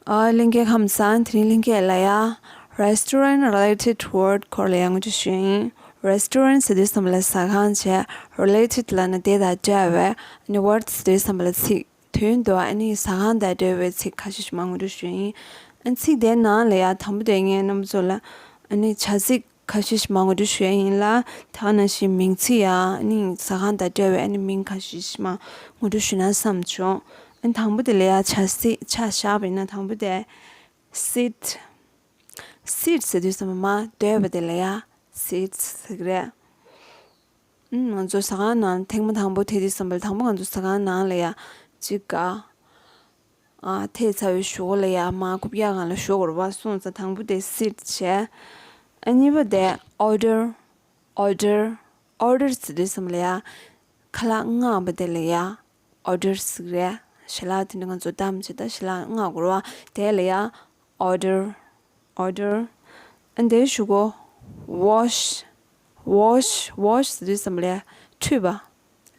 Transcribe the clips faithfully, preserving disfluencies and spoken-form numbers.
ཨ། ལྷན་རྒྱས་ཁམས་བཟང་། དེ་རིང་ལྷན་རྒྱས་ལ་ཡ་restaurant related word སྐོར་ལ་ཡ་ངོ་སྤྲོད་ཞུ་ཡིན། Restaurant ཟེར་དུས་ཙམ་ལ་ཟ་ཁང་བྱས། Related ལབ་ན་དེ་དང་འབྲེལ་བའི་ཨ་ནི་word ཟེར་དུས་ཙམ་ལ་ཚིག་དོན་དུ་ཨ་ནི་ཟ་ཁང་དང་འབྲེལ་བའི་ཚིག་ཁ་ཤས་ཤིག་མར་ངོ་སྤྲོད་ཞུ་ཡིན། ཨ། ཚིག་དེའི་ནང་ལ་ཡ་དང་པོ་དེ་ངས་རྣམ་པ་ཚོ་ལ་ཨ་ནི་བྱ་ཚིག་ཁ་ཤས་ཤིག་མར་ངོ་སྤྲོད་ཞུ་ཡ་ཡིན་ལ། དེ་ནང་བཞིན་མིང་ཚིག་ཡ་ཨ་ནི་ཟ་ཁང་དང་འབྲེལ་བའི་ཨ་ནི་མིང་ཁ་ཤས་ཤིག་མར་ངོ་སྤྲོད་ཞུ་ན་བསམ་བྱུང་། ཨ། དང་པོ་དེ་ལ་ཡ་བྱ་ཚིག་ཆ་བཞག་པ་ཡིན་ན། དང་པོ་དེ་sit། Sit ཟེར་དུས་ཙམ་པ་མར་སྡོད་པ་དེ་ལ་ཡ་sit ཟེར་གི་རེད། ཨ། ང་ཚོ་ཟ་ཁང་ནང་ཐེངས་མ་དང་པོ་ཐེ་དུས་ཙམ་པ་ལ། དང་པོ་ང་ཚོ་ཟ་ཁང་ནང་ལ་ཡ་གཅིག་ག་ཨ། ཐེ་ཚར་བའི་གཞུག་ལ་ཡ་མར་རྐུབ་བཀྱག་སྒང་ལ་ཞོག་དགོས་རེད་པ། སོང་ཙང་དང་པོ་དེ་sit བྱས། ཨ། གཉིས་པ་དེ་order། Order། Order ཟེར་དུས་ཙམ་ལ་ཡ་ཁ་ལག་མངགས་པ་དེ་ལ་ཡ་order ཟེར་གི་རེད། ཞལ་ལག་དེ་འདྲ་ང་ཚོ་བདམས་བྱས། ད་ཞལ་ལག་མངགས་དགོས་རེད་པ། དེ་ལ་ཡ་order། Order། ཨ། དེའི་གཞུག་གུ་wash། Wash། Wash ཟེར་དུས་ཙམ་ལ་ཡ་འཁྲུད་པ།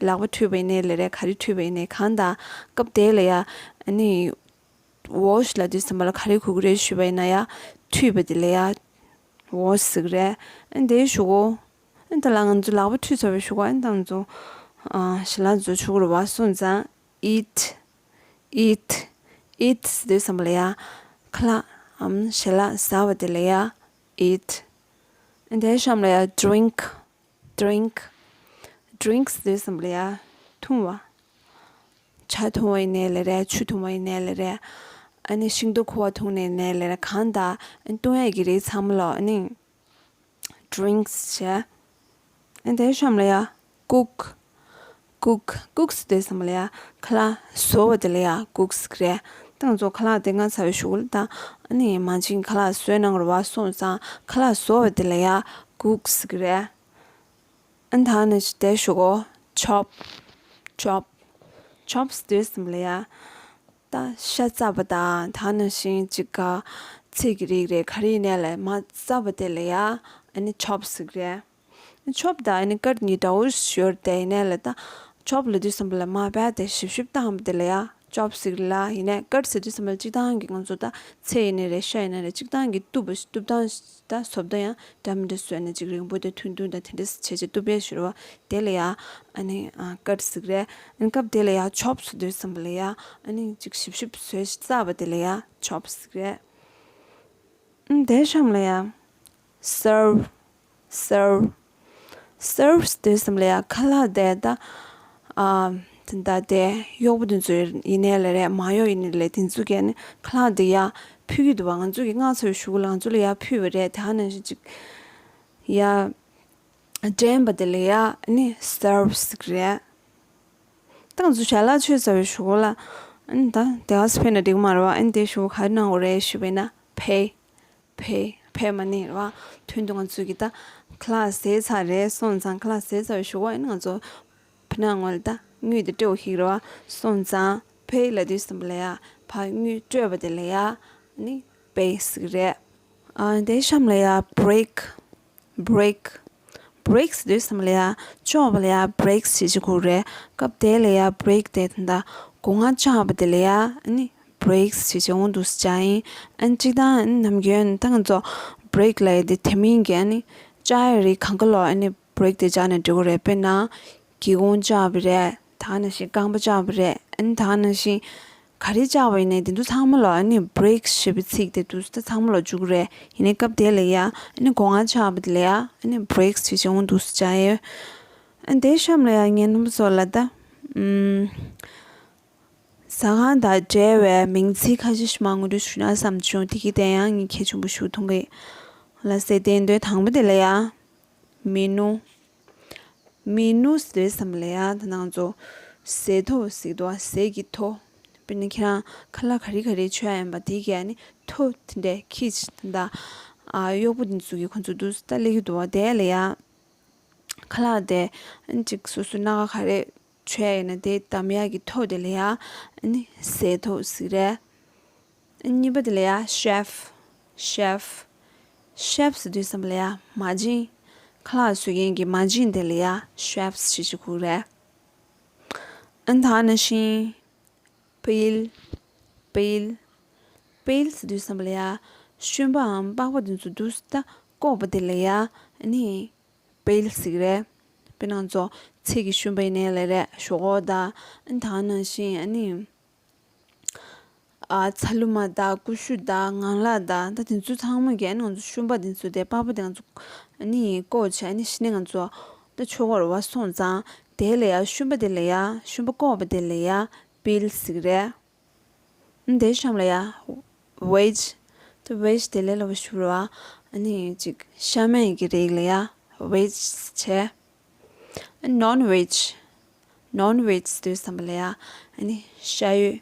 ལག་པ་འཁྲུད་པ་ཡིན་ནའི་ལ་རེད། ག་རེ་འཁྲུད་པ་ཡིན་ནའི་གང་ལྟར་སྐབས་དེ་ལ་ཡ་ཨ་ནི་wash ལབ་དུས་ཙམ་པ་ལ་ག་རེ་དགོས་ཀྱི་རེད་ཞུས་པ་ཡིན་ན་ཡ་འཁྲུད་པ་དེ་ལ་ཡ་wash ཟེར་གི་རེད། ཨ། དེའི་གཞུག་གུ་ཨ། ད་ལ་ང་ཚོ་ལག་པ་འཁྲུད་ཚར་བའི་གཞུག་གུ་ཨ་ནི་ད་ང་ཚོ་ཨ་ཞལ་ལག་བཟོ་ཆོག་གི་རེད་པ། སོང་ཙང་eat། Eat། Eat ཟེར་དུས་ཙམ་པ་ལ་ཡ་ཁ་ལག་འམ་ཞལ་ལག་ཟ་བ་དེ་ལ་ཡ་eat། ཨ། དེའི་གཤམ་ལ་ཡ་drink། Drink། Drink ཟེར་དུས་ཙམ་པ་ལ་ཡ་འཐུང་བ། ཇ་འཐུང་བ་ཡིན་ནའི་ལ་རེད། ཆུ་འཐུང་བ་ཡིན་ནའི་ལ་རེད། ཨ་ནི་ཤིང་ཏོག་ཁུ་བ་འཐུང་ནའི་ནའི་ལ་རེད། གང་ལྟར་ཨ་ནི་བཏུང་ཡས་ཀྱི་རིགས་ཚང་མ་ལ་ཨ་ནི་drinks བྱས། ཨ། དེའི་གཤམ་ལ་ཡ་cook། Cook། Cook ཟེར་དུས་ཙམ་པ་ལ་ཡ་ཁ་ལག་བཟོ་བ་དེ་ལ་ཡ་cook ཟེར་གི་རེད། ད་ང་ཚོ་ཁ་ལག་དེ་མངགས་ཚར་བའི་གཞུག་གུ་ལ་ད་ཨ་ནི་མ་བྱན་ཁ་ལག་བཟོས་གནང་དགོས་རེད་པ། སོང་ཙང་ཁ་ལག་བཟོ་བ་དེ་ལ་ཡ་cook ཟེར་གི་རེད། ཨ། ད་ནི་དེའི་གཞུག་གུ་chop། Chop། Chop ཟེར་དུས་ཙམ་པ་ལ་ཡ་ད་ཤ་བཙགས་པ་དང་། དེ་ནང་བཞིན་གཅིག་ག་ཚིལ་གྱི་རིགས་རེད། ག་རེ་ཡིན་ནའི་ལ་མར་བཙགས་པ་དེ་ལ་ཡ་ཨ་ནི་chop ཟེར་གི་རེད། chop དང་ཨ་ནི་cut གཉིས་འདྲ་བོ་ཞིག་ཡོད་རེད་དེ། ཡིན་ནའི་ལ་ད་chop ལབ་དུས་ཙམ་པ་ལ་མར་རྦད་དེ་ཞིབ་ཞིབ་བཏང་བ་དེ་ལ་ཡ་chop ཟེར་གི་རེད་ལ། ཡིན་ནའི་cut ཟེར་དུས་ཙམ་པ་ལ་སྤྱིར་བཏང་གི་ང་ཚོ་ད་ཚལ་ཡིན་ནའི་རེད། ཤ་ཡིན་ནའི་རེད། སྤྱིར་བཏང་གི་གཏུབ་པ་ཞིག་གཏུབ་སྟངས་ད་བཟོ་ལྟ་ཡང་འདྲ་མི་འདྲ་བཟོས་ནས་ཅིག་རིང་པོ་དེ་ཐུང་ཐུང་དང་དེ་འདྲ་བྱས་བྱས་གཏུབ་ཡས་ཞིག་རེད་པ། དེ་ལ་ཡ་ཨ་ནི་ཨ་cut ཟེར་གི་རེད། ཨ་ནི་སྐབས་དེ་ལ་ཡ་chop ཟེར་དུས་ཙམ་པ་ལ་ཡ་ཨ་ནི་ཅིག་ཞིབ་ཞིབ་བཟོས་བཙགས་པ་དེ་ལ་ཡ་chop ཟེར་གི་རེད། ཨ་ནི་དེའི་གཤམ་ལ་ཡ་serve། Serve། Serve ཟེར་དུས་ཙམ་ལ་ཡ་ཁ་ལག་དེ་ད་ཨ་ད་ལྟ་དེ་གཡོག་པོ་དེ་ཚོ་ཡིན་ནའི་ལ་རེད། མ་གཡོག་ཡིན་ནའི་ལ་རེད། དེ་ཚོ་གིས་ཨ་ནི་ཁ་ལག་དེ་ཡར་ཕུལ་གྱི་འདུག་པ། ང་ཚོ་གིས་མངགས་ཚར་བའི་གཞུག་གུ་ལ་ང་ཚོ་ལ་ཡར་ཕུལ་བ་རེད། དེ་ནང་བཞིན་ཅིག་ཡར་འདྲེན་པ་དེ་ལ་ཡ་ཨ་ནི་serve ཟེར་གི་རེད། ད་ང་ཚོ་ཞལ་ལག་མཆོད་ཚར་བའི་གཞུག་གུ་ལ་ཨ་ནི་ད་དེ་ག་ཚོད་ཕུལ་ན་འགྲིག་མ་རེད་པ། ཨ་ནི་དེའི་གཞུག་གུ་ག་རེ་གནང་དགོས་རེད་ཞུས་པ་ཡིན་ན་pay། Pay། Pay money རེད་པ། དོན་དུ་ང་ཚོ་གིས་ད་ཁ་ལག་ཟས་ཚར་རེད། སོང་ཙང་ཁ་ལག་ཟས་ཚར་བའི་གཞུག་གུ་ཨ་ནི་ང་ཚོ་ཕ་ནང་ངོས་ལ་ད་དངུལ་དེ་སྤྲོད་དགོས་ཀྱི་རེད་པ། སོང་ཙང་pay ལབ་དུས་ཙམ་པ་ལ་ཡ་ཕར་དངུལ་སྤྲོད་པ་དེ་ལ་ཡ་ཨ་ནི་pay ཟེར་གི་རེད། ཨ། དེའི་གཤམ་ལ་ཡ་break། Break། Break ཟེར་དུས་ཙམ་པ་ལ་ཡ་ལྕོགས་པ་ལ་ཡ་break བྱེད་ཀྱི་དགོས་རེད། སྐབས་དེ་ལ་ཡ་break དེ་ད་ལྟ་སྒོ་ང་བཅག་པ་དེ་ལ་ཡ་ཨ་ནི་breaks བྱེད་ཀྱི་འོང་འདུག་ཟེར་བྱ་ཡིན། ཨ་ནི་སྤྱིར་བཏང་ཨ་ནི་ནམ་རྒྱུན་ད་ང་ཚོ་break ལབ་ཡ་དེ་དེ་མིན་གྱི་ཨ་ནི་བཅག་ཡ་རིགས་གང་ག་ལ་ཨ་ནི་break དེ་བཅག་ན་འགྲིག་གི་རེད། དཔེར་ན་སྒེའུ་ཁུང་བཅག་པ་རེད། དེ་ནང་བཞིན་རྐང་པ་བཅག་པ་རེད། ཨ་ནི་དེ་ནང་བཞིན་ག་རེ་བཅག་པ་ཡིན་ནའི་དེ་ཚོ་ཚང་མ་ལ་ཨ་ནི་break ཞེས་པའི་ཚིག་དེ་དུས་ད་ཚང་མ་ལ་འཇུག་རེད། ཡིན་ནའི་སྐབས་དེ་ལ་ཡ་ཨ་ནི་སྒོ་ང་བཅག་པ་དེ་ལ་ཡ་ཨ་ནི་break ཞེས་བྱ་འོང་འདུག་ཟེར་བྱ་ཡོད། ཨ་ནི་དེའི་གཤམ་ལ་ཡ་ངས་རྣམ་པ་ཚོ་ལ་ད་ཨུམ་ཟ་ཁང་དང་འབྲེལ་བའི་མིང་ཚིག་ཁ་ཤས་ཤིག་མར་ངོ་སྤྲོད་ཞུ་ན་བསམ་བྱུང་། དེ་གི་དེ་ཡང་ངས་གལ་ཆེན་པོ་ཞིག་མཐོང་གི་ལ་ཟེར་བསྟན་དོན། དང་པོ་དེ་ལ་ཡ་menu། Menu ཟེར་དུས་ཙམ་པ་ལ་ཡ་ད་ང་ཚོ་ཟས་ཐོ་ཟེར་གྱི་འདུག་པ། ཟས་ཀྱི་ཐོ། དཔེར་ན་ཁྱེད་རང་ཁ་ལག་ག་རེ་ག་རེ་མཆོད་ཡ་ཡིན་པ་དེ་གའི་ཨ་ནི་ཐོ་དེ་འདྲའི་ཁྱི་ད་ཨ་གཡོག་པོ་དེ་ཚོ་གིས་ཁོ་ཚོ་འདུག་སེ་ད་སླེབས་ཀྱི་འདུག་པ། དེ་ལ་ཡ་ཁ་ལག་དེ་ཨ་ནི་ཅིག་སོ་སོའི་སྣ་ཁ་ག་རེ་མཆོད་ཡ་ཡིན་ན་དེ་བསྡམ་ཡ་གི་ཐོ་དེ་ལ་ཡ་ཨ་ནི་ཟས་ཐོ་ཟེར་གྱི་རེད། གཉིས་པ་དེ་ལ་ཡ་chef། Chef། Chef ཟེར་དུས་ཙམ་པ་ལ་ཡ་མ་བྱན། ཁ་ལག་བཟོ་མཁན་གྱི་མ་བྱན་དེ་ལ་ཡ་chef ཞེས་བྱ་གི་རེད། ཨ་ནི་དེ་ནང་བཞིན་pail། Pail། པེལ་ཟེར་དུས་ཙམ་པ་ལ་ཡ། ཤུན་པའམ་པགས་པ་དེ་ཚོ་འདུག་སེ་ད་བཀོག་པ་དེ་ལ་ཡ། ཨ་ནི་པེལ་ཟེར་གི་རེད། དཔེར་ན་ང་ཚོ་ཚེ་གི་ཤུན་པ་ཡིན་ནའི་ལས་རེད། ཞོག་ཁོག་དང་། ཨ་ནི་ད་ག་ནང་བཞིན་ཨ་ནི། ཨ། ཚ་ལུ་མ་དང་ཀུ་ཤུ་དང་ངང་ལག་དང་། ད་དེ་ཚོ་ཚང་མ་གི་ཨ་ནི་ང་ཚོ་ཤུན་པ་དེ་ཚོ་དེ། པགས་པ་དེ་ང་ཚོ་ཨ་ནི་བཀོག་བྱས། ཨ་ནི་གཞི་ནས་ང་ཚོ་ད་ཆོག་གི་རེད་བ། སོང་ཙང་དེ་ལ་ཡ། ཤུན་པ་དེ་ལ་ཡ། ཤུན་པ་བཀོག་པ་དེ་ལ་ཡ་པེལ་ཟེར་གི་རེད། ཨ་ནི་དེའི་གཤམ་ལ་ཡ་ཝེཇ། ད་ཝེཇ་དེ་ལས་སླ་པོ་ཞིག་རེད་བ། ཨ་ནི་ཅིག་ཤ་མེད་ཀྱི་རིགས་ལ་ཡ་ཝེཇ་བྱས། ཨ་ནི་ནོན་ཝེཇ། ནོན་ཝེཇ་ཟེར་དུས་ཙམ་པ་ལ་ཡ། ཨ་ནི་ཤ་ཡོད།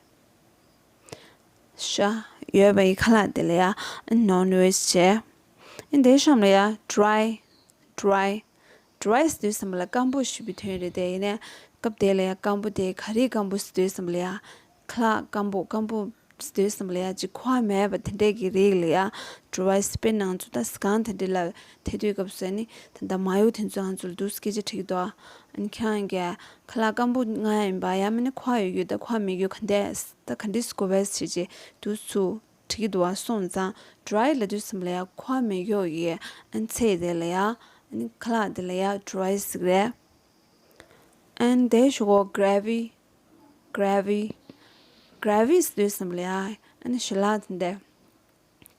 ཤ་ཡོད་པའི་ཁ་ལག་དེ་ལ་ཡ། ཨ་ནི་ནོན་ཝེཇ་བྱས། ཨ་ནི་དེའི་གཤམ་ལ་ཡ་ཌི་རའི། ཌི་རའི། ཌི་རའི་ཟེར་དུས་ཙམ་པ་ལ་སྐམ་པོ་ཞེས་པའི་དོན་རེད་དེ། ཡིན་ནའི་སྐབས་དེ་ལ་ཡ་སྐམ་པོ་དེ་ག་རེ་སྐམ་པོ་ཟེར་དུས་ཙམ་པ་ལ་ཡ། ཁ་ལག་སྐམ་པོ། སྐམ་པོ་ཟེར་དུས་ཙམ་པ་ལ་ཡ་ཅིག་ཁུ་བ་མེད་པ་དེ་འདྲས་ཀྱི་རིགས་ལ་ཡ་ཌི་རའི་ཟེར། དཔེར་ན་ང་ཚོ་ད་ཟ་ཁང་དེ་འདྲས་ལ་ཐད་དུས་སྐབས་སུ་ཨ་ནི་ད་ལྟ་མ་ཡུག་དེ་ཚོ་ང་ཚོ་ལ་འདུག་སེ་སྐད་ཆ་དྲིས་ཀྱི་འདུག་ཨ་ནི་ཁྱེད་རང་གིས་ཁ་ལག་སྐམ་པོ་མངགས་ཡ་ཡིན་པ། ཡང་མིན་ན་ཁུ་བ་ཡོད་རྒྱུ་དང་ཁུ་བ་མེད་རྒྱུ་ག་འདྲས། ད་ག་འདྲས་དགོས་པས་ཟེར་བྱས་འདུག་སེ་དྲིས་ཀྱི་འདུག་བ། སོང་ཙང་ཌི་རའི་ལབ་དུས་ཙམ་པ་ལ་ཡ་ཁུ་བ་མེད་རྒྱུ་ཡི་ཨ་ནི་ཚལ་དེ་ལ་ཡ། ཨ་ནི་ཁ་ལག་དེ་ལ་ཡ་ཌི་རའི་ཟེར་གི་རེད། ཨ་ནི་དེའི་གཞུག་གུ་གྷི་རེ་ཝི། གྷི་རེ་ཝི། གྷི་རེ་ཝི་ཟེར་དུས་ཙམ་པ་ལ་ཡ། ཨ་ནི་ཞལ་ལག་དེ་འདྲས།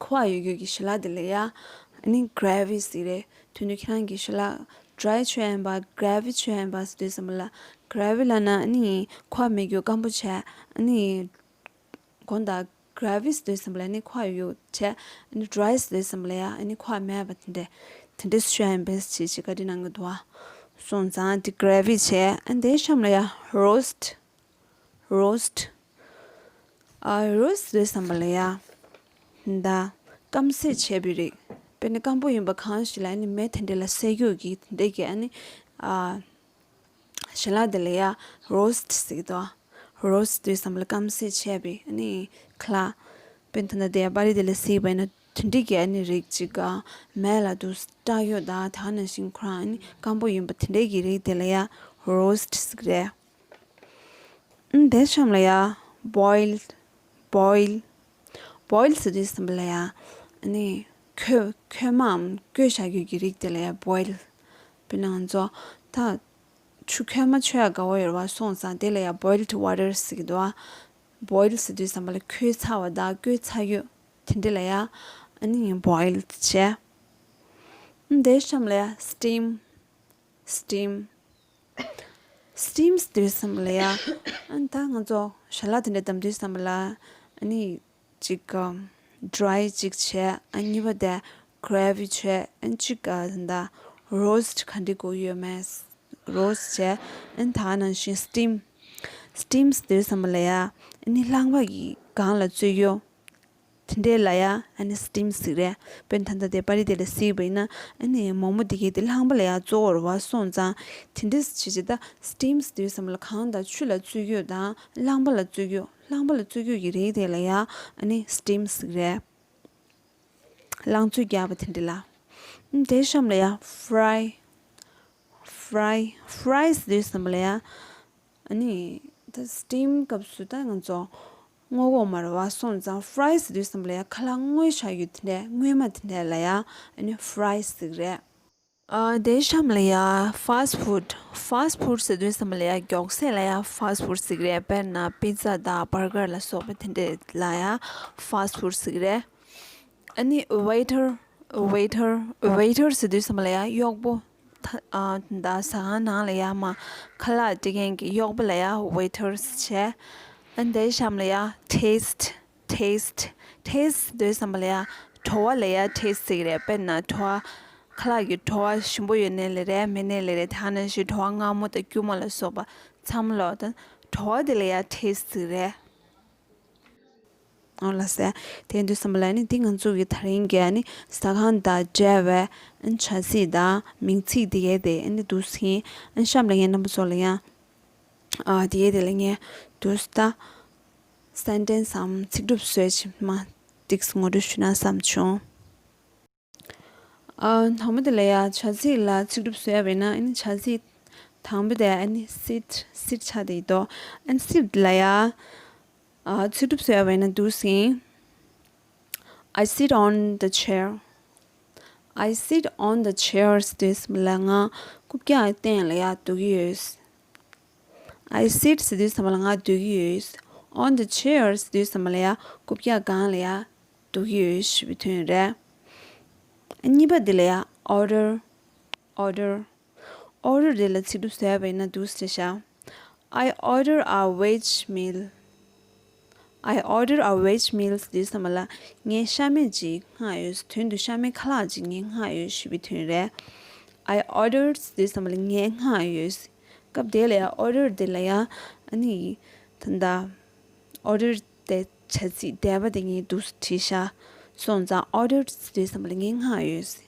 ཁུ་བ་ཡོད་རྒྱུ་གི་ཞལ་ལག་དེ་ལ་ཡ། ཨ་ནི་གྷི་རེ་ཝི་ཟེར་གི་རེད། དེ་དུས་ཁྱེད་རང་གིས་ཞལ་ལག་ཌི་རའི་མཆོད་ཡ་ཡིན་པ། གྷི་རེ་ཝི་མཆོད་ཡ་ཡིན་པ་ཟེར་དུས་ཙམ་པ་ལ། གྷི་རེ་ཝི་ལབ་ན་ཨ་ནི་ཁུ་བ་མེད་རྒྱུ་སྐམ་པོ་བྱས། ཨ་ནི་དགོངས་དག་གྷི་རེ་ཝི་ཟེར་དུས་ཙམ་པ་ལ་ཨ་ནི་ཁུ་བ་ཡོད་རྒྱུ་བྱས། ཨ་ནི་ཌི་རའི་ཟེར་དུས་ཙམ་པ་ལ་ཡ་ཨ་ནི་ཁུ་བ་མེད་པ་དེ་འདྲས། དེ་འདྲས་མཆོད་ཡ་ཡིན་པས་ཟེར་བྱས་བཀའ་འདྲི་གནང་གི་འདུག་བ། སོང་ཙང་དེ་གྷི་རེ་ཝི་བྱས། ཨ་ནི་དེའི་གཤམ་ལ་ཡ་རོ་སི་ཊི། རོ་སི་ཊི། ཨ། རོ་སི་ཊི་ཟེར་དུས་ཙམ་པ་ལ་ཡ། ད་སྐམ་བསྲེགས་བྱས་པའི་རིགས། དཔེར་ན་སྐམ་པོ་ཡིན་པ་གང་ཞིག་ལ་ཨ་ནི་མེ་དེ་འདྲས་ལ་བསྲེག་རྒྱུ་གི་དེ་འདྲས་ཀྱི་ཨ་ནི། ཨ། ཞལ་ལག་དེ་ལ་ཡ་རོ་སི་ཊི་ཟེར་གི་འདུག་རོ་སི་ཊི་ཟེར་དུས་ཙམ་པ་ལ་སྐམ་བསྲེགས་བྱས་པའི་ཨ་ནི་ཁ་ལག་དཔེར་ན་ད་ལྟ་དེ་ཡ་པར་རིས་དེ་ལ་གཟིགས་པ་ཡིན་ན་དེ་འདྲས་ཀྱི་ཨ་ནི་རིགས་ཅིག་ག་མེ་ལ་འདུག་སེ་སྲེག་རྒྱུ་དང་། དེ་ག་ནང་བཞིན་ཁོ་རང་ཨ་ནི་སྐམ་པོ་ཡིན་པ་དེ་འདྲས་ཀྱི་རིགས་དེ་ལ་ཡ་རོ་སི་ཊི་ཟེར་གི་རེད། ཨ་ནི་དེའི་གཤམ་ལ་ཡ་བོའིལ། བོའིལ། བོའིལ་ཟེར་དུས་ཙམ་པ་ལ་ཡ་ཨ་ནི་ཁོལ། ཁོལ་མའམ་བསྐོལ་བཞག་རྒྱུ་གི་རིགས་དེ་ལ་ཡ་བོའིལ། དཔེར་ན་ང་ཚོ་ད་ཆུ་ཁོལ་མ་མཆོད་ཡ་དགའ་བོ་ཡོད་རེད་བ། སོང་ཙང་དེ་ལ་ཡ་བོའིལ་ཌི་ཝ་ཊར་ཟེར་གི་འདུག་བ། བོའིལ་ཟེར་དུས་ཙམ་པ་ལ་ཁོལ་ཚར་བ་དང་བསྐོལ་ཚར་རྒྱུ་དེ་འདྲས་ལ་ཡ་ཨ་ནི་བོའིལ་བྱས། ཨ་ནི་དེའི་གཤམ་ལ་ཡ་སི་ཊིམ། སི་ཊིམ། སི་ཊིམ་ཟེར་དུས་ཙམ་པ་ལ་ཡ། ཨ་ནི་ད་ང་ཚོ་ཞལ་ལག་དེ་འདྲས་བསྡམ་དུས་ཙམ་པ་ལ་ཨ་ནི་གཅིག་ག་ཌི་རའི་གཅིག་བྱས། ཨ་ནི་གཉིས་པ་དེ་གྷི་རེ་ཝི་བྱས། ཨ་ནི་གཅིག་ག་ད་རོ་སི་ཊི་ག་འདྲས་དགོས་ཡོད་མེད་རོ་སི་ཊི་བྱས། ཨ་ནི་ད་ག་ནང་བཞིན་སི་ཊིམ། སི་ཊིམ་ཟེར་དུས་ཙམ་པ་ལ་ཡ་ཨ་ནི་རླངས་པ་གི་སྒང་ལ་བཙོས་རྒྱུ། དེ་འདྲས་ལ་ཡ་ཨ་ནི་སི་ཊིམ་ཟེར་གི་རེད། དཔེར་ན་ད་ལྟ་དེ་པར་རིས་དེ་ལ་གཟིགས་པ་ཡིན་ན་ཨ་ནི་མོག་མོག་དེ་གའི་དེ་རླངས་པ་ལ་ཡ་བཙོ་བ་རེད་བ། སོང་ཙང་དེ་འདྲས་བྱས་བྱས་ད་སི་ཊིམ་ཟེར་དུས་ཙམ་པ་ལ་གངས་དང་ཆུ་ལ་བཙོས་རྒྱུ་དང་རླངས་པ་ལ་བཙོས་རྒྱུ། རླངས་པ་ལ་བཙོས་རྒྱུ་གི་རིགས་དེ་ལ་ཡ་ཨ་ནི་སི་ཊིམ་ཟེར་གི་རེད། རླངས་བཙོས་རྒྱག་པ་དེ་འདྲས་ལ། ཨ་ནི་དེའི་གཤམ་ལ་ཡ་ཕི་རའི། ཕི་རའི། ཕི་རའི་ཟེར་དུས་ཙམ་པ་ལ་ཡ། ཨ་ནི་ད་སི་ཊིམ་སྐབས་སུ་ད་ང་ཚོ་སྔོ་གོག་མ་རེད་བ། སོང་ཙང་ཕི་རའི་ཟེར་དུས་ཙམ་པ་ལ་ཡ་ཁ་ལག་སྔོས་བཞག་རྒྱུ་དེ་འདྲས། སྔོན་མ་དེ་འདྲས་ལ་ཡ་ཨ་ནི་ཕི་རའི་ཟེར་གི་རེད། ཨ། དེའི་གཤམ་ལ་ཡ་ཕཱ་སི་ཊི་ཕུཌ། ཕཱ་སི་ཊི་ཕུཌ་ཟེར་དུས་ཙམ་པ་ལ་ཡ་མགྱོགས་ཟས་ལ་ཡ་ཕཱ་སི་ཊི་ཕུཌ་ཟེར་གི་རེད། དཔེར་ན་པི་ཛ་དང་བར་གར་ལ་སོགས་པ་དེ་འདྲས་ལ་ཡ་ཕཱ་སི་ཊི་ཕུཌ་ཟེར་གི་རེད། ཨ་ནི་ཝེ་ཊར། ཝེ་ཊར། ཝེ་ཊར་ཟེར་དུས་ཙམ་པ་ལ་ཡ་གཡོག་པོ། ད་ཨ་ད་ཟ་ཁང་ནང་ལ་ཡ་མར་ཁ་ལག་སྟེར་མཁན་གྱི་གཡོག་པོ་ལ་ཡ་ཝེ་ཊར་ཟེར་བྱས། ཨ་ནི་དེའི་གཤམ་ལ་ཡ་ཊེ་སི་ཊི། ཊེ་སི་ཊི། ཊེ་སི་ཊི་ཟེར་དུས་ཙམ་པ་ལ་ཡ་བྲོ་བ་ལ་ཡ་ཊེ་སི་ཊི་ཟེར་གི་རེད། དཔེར་ན་བྲོ་བ། ཁ་ལག་གི་བྲོ་བ་ཞིམ་པོ་ཡོད་ནའི་ལས་རེད། མེད་ནའི་ལས་རེད། དེ་ག་ནང་བཞིན་བྲོ་བ་མངར་མོ་དང་སྐྱུར་མོ་ལ་སོགས་པ་ཚང་མ་ལོ། ད་བྲོ་བ་དེ་ལ་ཡ་ཊེ་སི་ཊི་ཟེར་གི་རེད། འོ་ལགས་སེ། དེ་ཡིན་དུས་ཙམ་པ་ལ་ནི་འདི་ང་ཚོ་གི་ད་རིང་གི་ཨ་ནི་ཟ་ཁང་དང་འབྲེལ་བའི་ཨ་ནི་བྱ་ཚིག་དང་མིང་ཚིག་འདི་གས་དེ་ཨ་ནི་འདུག་སེ་ཡིན། ཨ་ནི་གཤམ་ལ་ངས་རྣམ་པ་ཚོ་ལ་ཡང་ཨ་འདི་གས་དེ་ལ་ངས་འདུག་སེ་ད་སེན་ཊེན་སི་སམ་ཚིག་གྲུབ་བཟོས་བྱས་མར་ཏོག་ཙམ་ངོ་སྤྲོད་ཞུ་ན་བསམ་བྱུང་། ཨ། དང་པོ་དེ་ལ་ཡ་བྱ་ཚིག་ལ་ཚིག་གྲུབ་བཟོས་པ་ཡིན་ན་ཨ་ནི་བྱ་ཚིག་དང་པོ་དེ་ཨ་ནི་སིཊ། སིཊ་ཆགས་བསྡད་ཡོད་དོ། ཨ་ནི་སིཊ་ལ་ཡ། ཨ། ཚིག་གྲུབ་བཟོས་པ་ཡིན་ན་འདུག་སེ་ཡིན། I sit on the chair. I sit on the chair ཟེར་དུས་ཙམ་པ་ལ་ང་རྐུབ་བཀྱག་སྟེང་ལ་ཡར་འདུག་གི་ཡོད། I sit ཟེར་དུས་ཙམ་པ་ལ་ང་འདུག་གི་ཡོད། On the chair ཟེར་དུས་ཙམ་པ་ལ་ཡར་རྐུབ་བཀྱག་སྒང་ལ་ཡར་འདུག་གི་ཡོད་ཞེས་པའི་དོན་རེད། གཉིས་པ་འདི་ལ་ཡར་order, order, order འདི་ལ་ཚིག་གྲུབ་བཟོས་པ་ཡིན་ན་འདུག་སེ་བྱ། I order a veg meal. I order a veg meal ཟེར་དུས་ཙམ་པ་ལ་ངས་ཤ་མེད་ཅིག་མངགས་ཡོད། དོན་དུ་ཤ་མེད་ཁ་ལག་ཅིག་ངས་མངགས་ཡོད་ཞེས་པའི་དོན་རེད། I ordered ཟེར་དུས་ཙམ་པ་ལ་ངས་མངགས་ཡོད། སྐབས་དེ་ལ་ཡང་order དེ་ལ་ཡང་ཨ་ནི་ད་ལྟ་order དེ་བྱ་ཚིག་འདས་པ་དེ་ངས་འདུག་སེ་བྲིས་ཤག་སོང་ཙང་ordered ཟེར་དུས་ཙམ་པ་ལ་ངས་མངགས་ཡོད།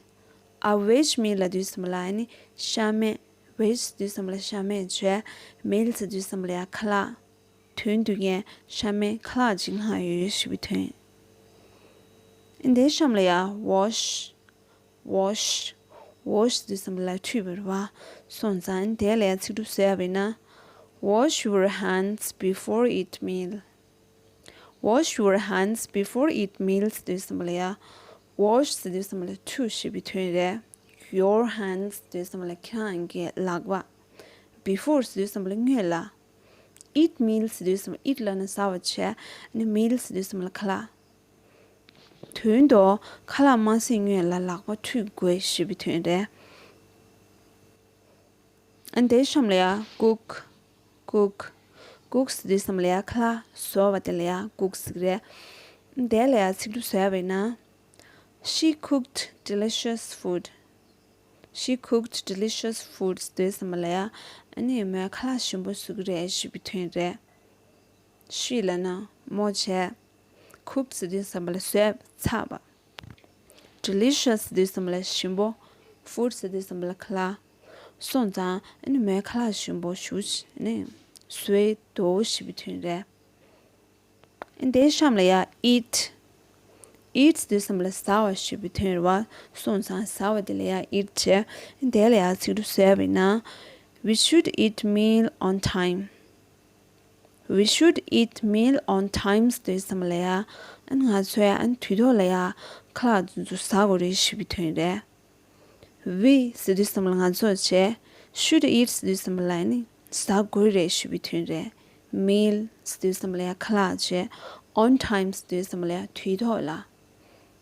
A veg meal ལབ་དུས་ཙམ་པ་ལ་ཨ་ནི་ཤ་མེད། Veg ཟེར་དུས་ཙམ་པ་ལ་ཤ་མེད་བྱས། Meal ཟེར་དུས་ཙམ་པ་ལ་ཡང་ཁ་ལག་དོན་དུ་ངས་ཤ་མེད་ཁ་ལག་ཅིག་མངགས་ཡོད་ཞེས་པའི་དོན། འདིའི་གཤམ་ལ་ཡང་wash, wash, wash ཟེར་དུས་ཙམ་པ་ལ་འཁྲུད་པ་རེད་བ། སོང་ཙང་དེ་ལ་ཡང་ཚིག་གྲུབ་བཟོས་པ་ཡིན་ན། Wash your hands before eat meal. Wash your hands before eat meal ཟེར་དུས་ཙམ་པ་ལ་ཡང་wash ཟེར་དུས་ཙམ་པ་ལ་འཁྲུད་ཞེས་པའི་དོན་རེད། Your hands ཟེར་དུས་ཙམ་པ་ལ་ཁྱེད་རང་གི་ལག་པ། Before ཟེར་དུས་ཙམ་པ་ལ་སྔོན་ལ། Eat meal ཟེར་དུས་ཙམ་པ་eat ལབ་ན་ཟ་བ་བྱས། ཨ་ནི་meal ཟེར་དུས་ཙམ་པ་ལ་ཁ་ལག་དོན་དུ་ཁ་ལག་མ་ཟས་སྔོན་ལ་ལག་པ་འཁྲུད་དགོས་ཞེས་པའི་དོན་རེད། ཨ་ནི་དེའི་གཤམ་ལ་ཡང་cook, cook, cook ཟེར་དུས་ཙམ་པ་ལ་ཡང་ཁ་ལག་བཟོ་བ་དེ་ལ་ཡང་cook ཟེར་གི་རེད། དེ་ལ་ཡང་ཚིག་གྲུབ་བཟོས་པ་ཡིན་ན། She cooked delicious food. She cooked delicious food ཟེར་དུས་ཙམ་པ་ལ་ཡང་ཨ་ནི་མོས་ཁ་ལག་ཞིམ་པོ་བཟོ་གི་རེད་ཞེས་པའི་དོན་རེད། She ལབ་ན་མོ་བྱས། Cooked ཟེར་དུས་ཙམ་པ་ལ་བཟོས་ཚར་བ། Delicious ཟེར་དུས་ཙམ་པ་ལ་ཞིམ་པོ། Food ཟེར་དུས་ཙམ་པ་ལ་ཁ་ལག་སོང་ཙང་ཨ་ནི་མོས་ཁ་ལག་ཞིམ་པོ་ཞིག་ནི་བཟོས་འདུག་ཞེས་པའི་དོན་རེད། དེའི་གཤམ་ལ་ཡང་eat, eat ཟེར་དུས་ཙམ་པ་ལ་ཟ་བ་ཞེས་པའི་དོན་རེད་བ། སོང་ཙང་ཟ་བ་དེ་ལ་ཡང་eat བྱས། དེ་ལ་ཡང་ཚིག་གྲུབ་བཟོས་པ་ཡིན་ན། We should eat meal on time. We should eat meal on time ཟེར་དུས་ཙམ་པ་ལ་ཡང་ཨ་ནི་ང་ཚོས་ཨ་ནི་དུས་ཐོག་ལ་ཡང་ཁ་ལག་དེ་ཚོ་ཟ་དགོས་རེད་ཞེས་པའི་དོན་རེད། We ཟེར་དུས་ཙམ་པ་ལ་ང་ཚོ་བྱས། Should eat ཟེར་དུས་ཙམ་པ་ལ་ནི་ཟ་དགོས་རེད་ཞུ་བའི་དོན་རེད། Meal ཟེར་དུས་ཙམ་པ་ལ་ཡང་ཁ་ལག་བྱས། On time ཟེར་དུས་ཙམ་པ་ལ་ཡང་དུས་ཐོག་ལ།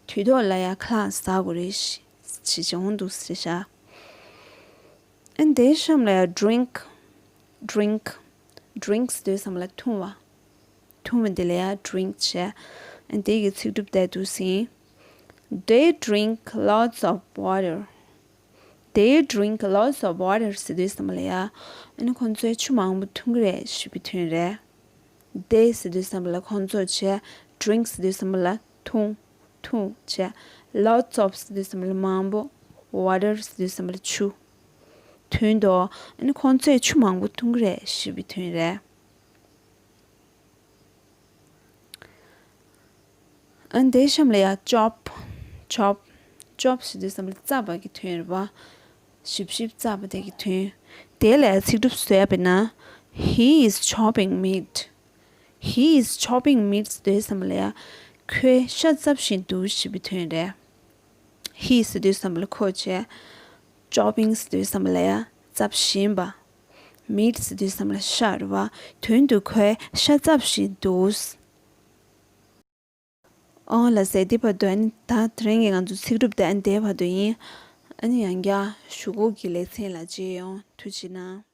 དུས་ཐོག་ལ་ཡང་ཁ་ལག་ཟ་དགོས་རེད་ཞེས་བྱས་འོང་འདུག་ཟེར་བཞག་ཨ་ནི་དེའི་གཤམ་ལ་ཡང་drink, drink, drink ཟེར་དུས་ཙམ་པ་ལ་འཐུང་བ། འཐུང་བ་འདི་ལ་ཡང་drink བྱས། ཨ་ནི་དེ་གི་ཚིག་གྲུབ་དེ་འདུག་ཟིན། They drink lots of water. They drink lots of water ཟེར་དུས་ཙམ་པ་ལ་ཡང་ཨ་ནི་ཁོང་ཚོས་ཆུ་མང་པོ་འཐུང་གི་རེད་ཞུ་བའི་དོན་རེད། They ཟེར་དུས་ཙམ་པ་ལ་ཁོང་ཚོ་བྱས། Drink ཟེར་དུས་ཙམ་པ་ལ་འཐུང་། འཐུང་བྱས། Lots of ཟེར་དུས་ཙམ་པ་ལ་མང་པོ། Water ཟེར་དུས་ཙམ་པ་ལ་ཆུ། དོན་དུ་ཨ་ནི་ཁོང་ཚོས་ཆུ་མང་པོ་འཐུང་གི་རེད་ཞུ་བའི་དོན་རེད། ཨ་ནི་དེའི་གཤམ་ལ་ཡང་chop, chop, chop ཟེར་དུས་ཙམ་པ་ལ་བཙབ་པ་གི་དོན་རེད་བ། ཞིབ་ཞིབ་བཙབ་པ་དེ་གི་དོན། དེ་ལ་ཚིག་གྲུབ་བཟོས་པ་ན། He is chopping meat. He is chopping meat ཟེར་དུས་ཙམ་པ་ལ་ཡང་ཁོས་ཤ་བཙབ་བཞིན་འདུག་ཞེས་པའི་དོན་རེད། He ཟེར་དུས་ཙམ་པ་ལ་ཁོ་བྱས། Chopping ཟེར་དུས་ཙམ་པ་ལ་ཡང་བཙབ་བཞིན་པ། Meat ཟེར་དུས་ཙམ་པ་ལ་ཤ་རེད་བ། དོན་དུ་ཁོས་ཤ་བཙབ་བཞིན་འདུག་ཨོ་ལགས་སེ། འདི་བར་དུ་ཨ་ནི་ད་དེ་རིང་གི་ང་ཚོ་ཚིག་གྲུབ་དེ་ཨ་ནི་དེའི་བར་དུ་ཡིན། ཨ་ནི་ཡང་བསྐྱར་གཞུག་གུ་གི་ལེ་ཚན་ལ་མཇལ་ཡོང་། ཐུགས་རྗེ་གནང་།